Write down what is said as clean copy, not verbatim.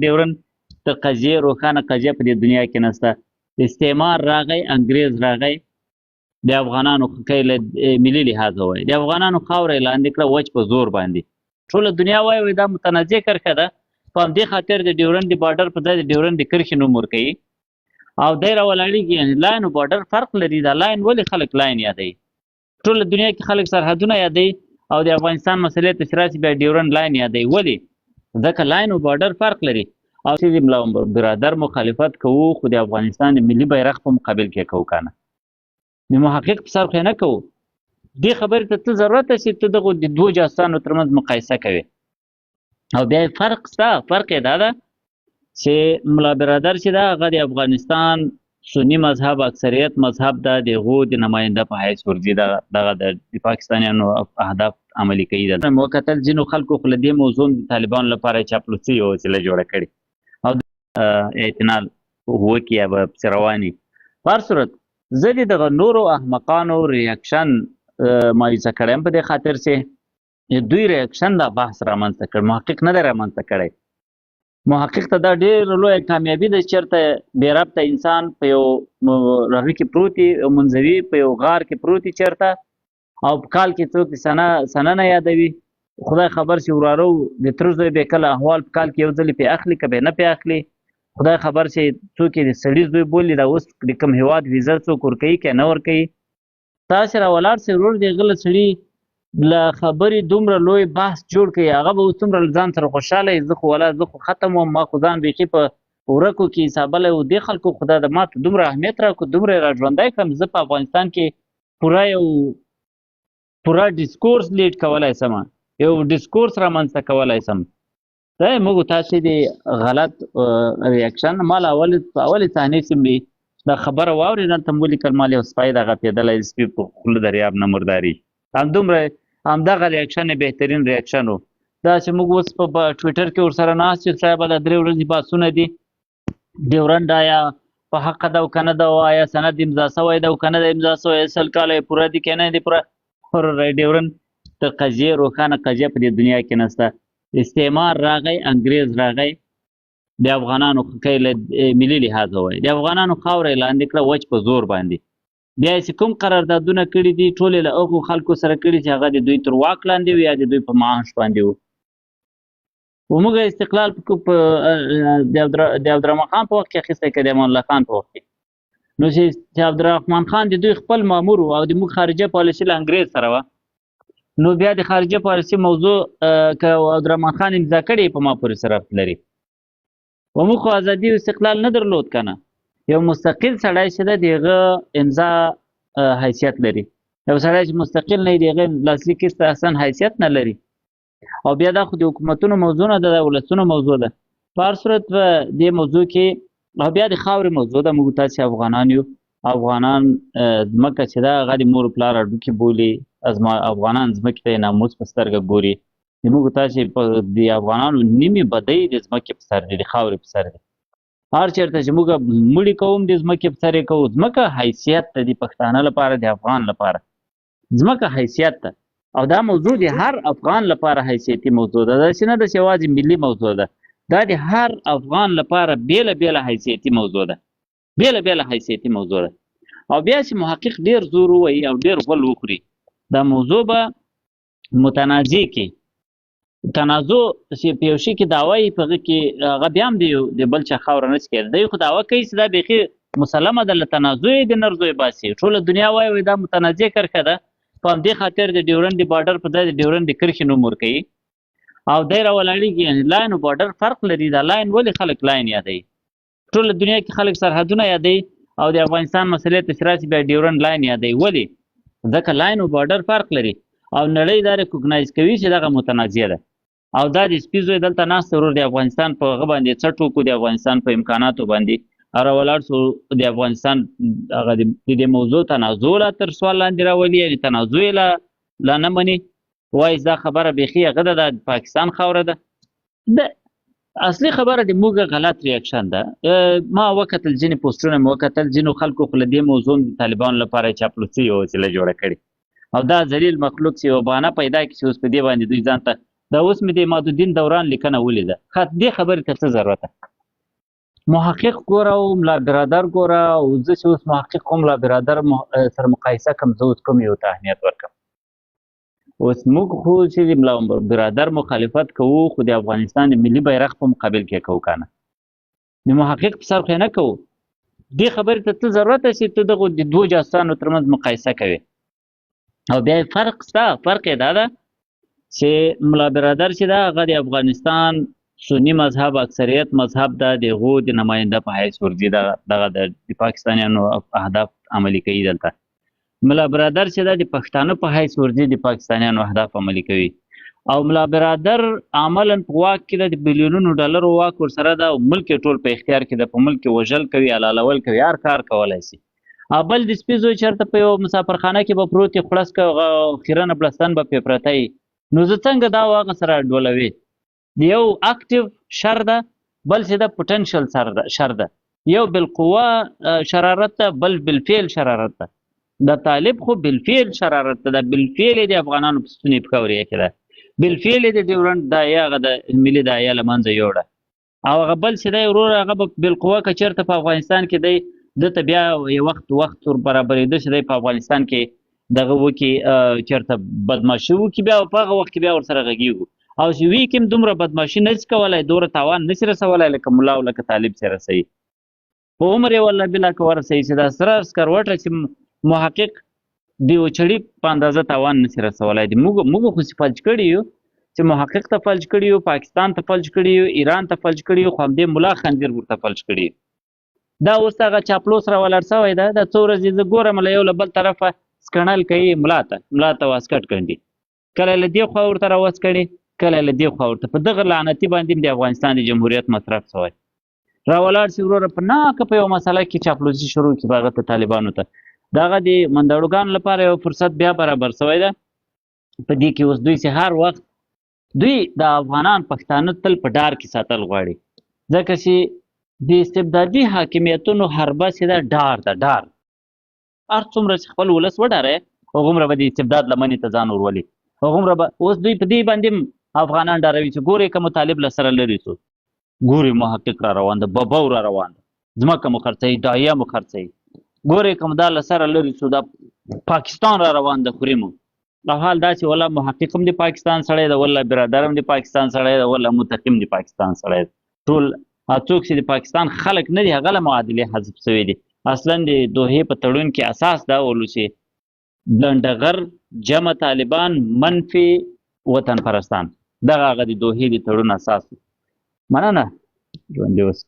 ډیورن تر قضیې روښانه قضیه په دې دنیا کې نشته. استعمار راغی، انګریز راغی، د افغانانو له ملي لحاظه وایي د افغانانو خاوره یې لاندې کړه وچ په زور باندې. ټوله دنیا وایي وایي دا متنازع کرښه ده، په همدې خاطر د ډیورن د بارډر په ځای د ډیورن د کرښې نوم ورکوي او دی راولاړېږي. یعنې لاین او بارډر فرق لري. دا لاین ولې خلک لاین یادوي؟ ټوله دنیا کې خلک سرحدونه یادوي او د افغانستان مسئلې ته چې راشي بیا ډیورنډ لاین یادوي. ولې؟ ځکه لاین او بارډر فرق لري. او چې د ملا برادر مخالفت کوو خو د افغانستان د ملي بیرغ په مقابل کې کوو که نه، د محقق په سر خو یې نه کوو. دې خبرې ته ته ضرورت چې ته دغو د دوو جاسوسانو ترمنځ مقایسه کوې او بیا یې فرق سته. فرق یې دا ده چې ملا برادر چې ده هغه د افغانستان سني مذهب اکثریت مذهب ده، د هغو د نماینده په حیث ورځي، دغه د پاکستانیانو اهداف عملي کوي. ده وکتل ځینو خلکو خو له دې موضوع د طالبانو لپاره چاپلوسي یوه وسیله جوړه کړې او اعتنا وکړي یا به پسې روان وي. په هر صورت زه د دغه نورو احمقانو ریاکشن مایوسه کړی یم په دې خاطر چې دوی ریاکشن دا بحث رامنځته کړ، محقق نه دی رامنځته کړی. محقق ته دا ډېره لویه کامیابي ده چې چېرته بې ربطه انسان په یو هغه کې پروت وي، یو منزوي په یو غار کې پروت وي چېرته، او په کال کې څوک سنه نه یادوي. خدای خبر چې وراره د تره زوی به کله احوال په کال کې یو ځلې پرې اخلي که به نه پرې اخلي. خدای خبر چې څوک یې د سړي زوی بولي، دا اوس د کوم هېواد ویزه څوک ورکوي که نه ورکوي. تاسې را ولاړ سئ ورور، د هغه له سړي له خبرې دومره لوی بحث جوړ کړئ، هغه به اوس څومره له ځان سره خوشحاله وي. زه خو ولا زه خو ختم وم، ما خو ځان بیخي په ورکو کې حسابلی و، دې خلکو خو دا د ما ته دومره اهمیت راکړو، دومره یې را ژوندی کړم، زه په افغانستان کې پوره یو پوره ډیسکورس لیډ کولای سم، یو ډیسکورس رامنځته کولای سم. دا موږ تاسې د غلط ریاکشن ما له اولې صحنې چې مې دا خبره واورېده، دلته مې ولیکل مال یو سپی د غپېدلی سپي په خوله دریاب نه مرداري. همدومره همدغه ریاکشن یې بهترین ریاکشن و. دا چې موږ اوس په ټویټر کې ورسره ناست یو، صاحب دا 3 ورځې بحثونه دي، ډیورنډ آیا په حق ده او که نه ده، او آیا سند امضا سوی ده او که نه ده امضا سوی، 100 کاله یې پوره دي که نه دي پوره. ډیورنډ تر قضیې روښانه قضیه په دې دنیا کې نشته. استعمار راغی، انګریز راغی، د افغانانو له ملي لحاظه وایي د افغانانو خاوره یې لاندې کړه وچ په زور باندې. بیا یې چې کوم قراردادونه کړي دي ټول یې له هغو خلکو سره کړي چې هغه د دوی تر واک لاندې وو یا د دوی په معاش باندې وو. و موږ استقلال په د عبدالرحمن خان په وخت کې اخیستی که د امان الله خان په وخت کې. نو چې عبدالرحمن خان د دوی خپل مامور و او د موږ خارجه پالیسي له انګریز سره وه، نو بیا د خارجه پالیسي موضوع که عبدالرحمن خان امضا کړې په ما پورې سره ربط لري. و موږ خو ازادي او استقلال نه درلود که نه. یو مستقل سړی چې ده د هغه امضا حیثیت لري، یو سړی چې مستقل نه وي د هغه لاسلیک هېڅ اصلا حیثیت نه لري. او بیا دا خو د حکومتونو موضوع نه ده، د ولسونو موضوع ده. په هر صورت په دې موضوع کې او بیا د خاورې موضوع ده. موږ تاسې افغانان یو، افغانان ځمکه چې ده هغه د مور پلار هډوکي بولي، افغانان ځمکې ته یې ناموس په سترګه ګوري. د موږ تاسې په د افغانانو نیمې بدۍ د ځمکې په سر دي، د خاورې په سر دي. هر چېرته چې موږ مړي کوم د ځمکې په سر یې کوو. ځمکه حیثیت ده د پښتانه لپاره، د افغان لپاره ځمکه حیثیت ده. او دا موضوع د هر افغان لپاره حیثیتي موضوع ده، داسې نه ده چې یوازې ملي موضوع ده، دا د هر افغان لپاره بېله بېله حیثیتي موضوع ده، بېله بېله حیثیتي موضوع ده. او بیا چې محقق ډېر زور ووایي او ډېر غول وخوري، دا موضوع به متنازع کړي. تنازع چې په یو شي کې دعوه وي، په هغه کې هغه بیا هم د بل چا خاوره نه شي کېدای. دی خو دعوه کوي چې دا بیخي مسلمه ده، له تنازع یې د نر زوی باسي. ټوله دنیا وایي وایي دا متنازع کرښه ده، په همدې خاطر د ډیورنډ د بارډر په ځای د ډیورنډ د کرښې نوم ورکوي او دی راولاړېږي. یعنې لاین او بارډر فرق لري. دا لاین ولې خلک لاین یادوي؟ ټوله دنیا کې خلک سرحدونه یادوي او د افغانستان مسئلې ته چې راشي بیا ډیورنډ لاین یادوي. ولې؟ ځکه لاین او بارډر فرق لري او نړۍ دا ریکوګنایز کوي چې دغه متنازع ده. او دا د سپي زوی دلته ناست ورور د افغانستان په هغه باندې څټ وکړو، د افغانستان په امکاناتو باندې راولاړ سو، د افغانستان هغه د دې موضوع تنازع لا تر سوال لاندې راولي، یعنې تنازع یې لا نه مني، وایي دا خبره بیخي هغه ده، دا د پاکستان خاوره ده. د اصلي خبره د موږ غلط ریاکشن ده. ما وکتل ځینې پوسټونه مې وکتل، ځینو خلکو خو له دې موضوع د طالبانو لپاره چاپلوسي یوه وسیله جوړه کړې او دا ذلیل مخلوق چې یوه بهانه پیدا کړي چې اوس په دې باندې دوی ځان ته دا اوس مې د عمادالدین دوران لیکنه ولیده. ښه، دې خبرې ته څه ضرورت؟ محقق ګوره او ملا برادر ګوره، او زه چې اوس محقق او ملا برادر سره مقایسه کوم، زه اوس کوم یو ته اهمیت ورکم؟ اوس موږ خو چې د ملا برادر مخالفت کوو، خو د افغانستان د ملي بیرغ په مقابل کې کوو که نه، د محقق په سر خو یې نه کوو. دې خبرې ته څه ضرورت چې ته دغو د دوو جاسوسانو ترمنځ مقایسه کوې؟ او بیا یې فرق سته. فرق یې دا ده چې ملا برادر چې ده، هغه د افغانستان سني مذهب، اکثریت مذهب ده، د هغو د نماینده په حیث ورځي، دغه د پاکستانیانو اهداف عملي کوي. دلته ملا برادر چې ده، د پښتانه په حیث ورځي، د پاکستانیانو اهداف عملي کوي. او ملا برادر عملا په واک کې ده، د بیلیونونو ډالرو واک ورسره ده، او ملک یې ټول په اختیار کې ده، په ملک کې وژل کوي، حلالول کوي، هر کار کولای شي. او بل د سپي زوی چېرته په یو مسافرخانه کې به پروت وي، خړسکه خیرنه بړستن به پرې پرته وي. نو زه څنګه دا او هغه سره ډولوي؟ د یو اکټیو شر ده، بل چې ده پوتنشل شر ده. یو بالقوه شرارت ده، بل بالفعل شرارت ده. د طالب خو بالفعل شرارت ده، بالفعل د افغانانو په ستوني پښه ورېښې ده، بالفعل د ډیورنډ دایه، هغه د ملي دایه له منځه یوړه. او هغه بل چې دی ورور، هغه به بالقوه که چېرته په افغانستان کې دی، ده ته بیا یو وخت وخت ور برابرېده چې دی په افغانستان کې دغه وکړي، چېرته بدمعاشي وکړي، بیا په هغه وخت کې بیا ورسره غږېږو. او چې وی کې هم دومره بدمعاشي نه شي کولی، دومره تاوان نه شي رسولی لکه ملا او لکه طالب چې رسوي. په عمر یې والله بلا که ورسوي چې دا سره سکروټه چې محقق د یو چړي په اندازه تاوان نه شي رسولی. دی موږ خو چې فلج کړي یو، چې محقق ته فلج کړي یو، پاکستان ته فلج کړي یو، ایران ته فلج کړي یو، خو همدې ملا خنزیر ورته فلج کړي. دا اوس هغه چاپلوس را ولاړ سوی ده، دا څو ورځې زه ګورم له یو له بل طرفه سکڼل کوي، ملا ته ملا ته واسکټ ګنډي، کله له دې خوا ورته راوسکړي، کله له دې خوا ورته. په دغه لعنتي باندې د افغانستان د جمهوریت مصرف سوی. را ولاړ سي وروره په ناکه په یوه مسله کې چاپلوسي شروع کړي هغه ته، طالبانو ته. دغه د مندړوګانو لپاره یو فرصت بیا برابر سوی ده. په دې کې اوس دوی چې هر وخت دوی د افغانان پښتانه تل په ډار کې ساتل غواړي، ځکه چې د استبدادي حاکمیتونو حربه چې ده ډار ده، ډار. هر څومره چې خپل ولس وډارئ، هغومره به د استبداد لمنې ته ځان ورولي، هغومره به اوس دوی په دې باندې افغانان ډاروي چې ګورئ که مو طالب له سره لرې سو، ګورئ محقق را روان ده، ببو را روان ده، ځمکه مو خرڅوي، دایه مو خرڅوي، ګورئ که مو دا له سره لرې سو، دا پاکستان را روان ده، خوري مو. او حال دا چې والله محقق هم د پاکستان سړی ده، والله برادر هم د پاکستان سړی ده، والله متقیم د پاکستان سړی ده. ټول څوک چې د پاکستان خلک نه دي، هغه له معادلې حذف سوي دي. اصلا د دوحې په تړون کې اساس دا ولو چې لنډغر جمع طالبان منفي وطن پرستان، دغه هغه د دوحې د تړون اساس. مننه، ژوندي اوسئ.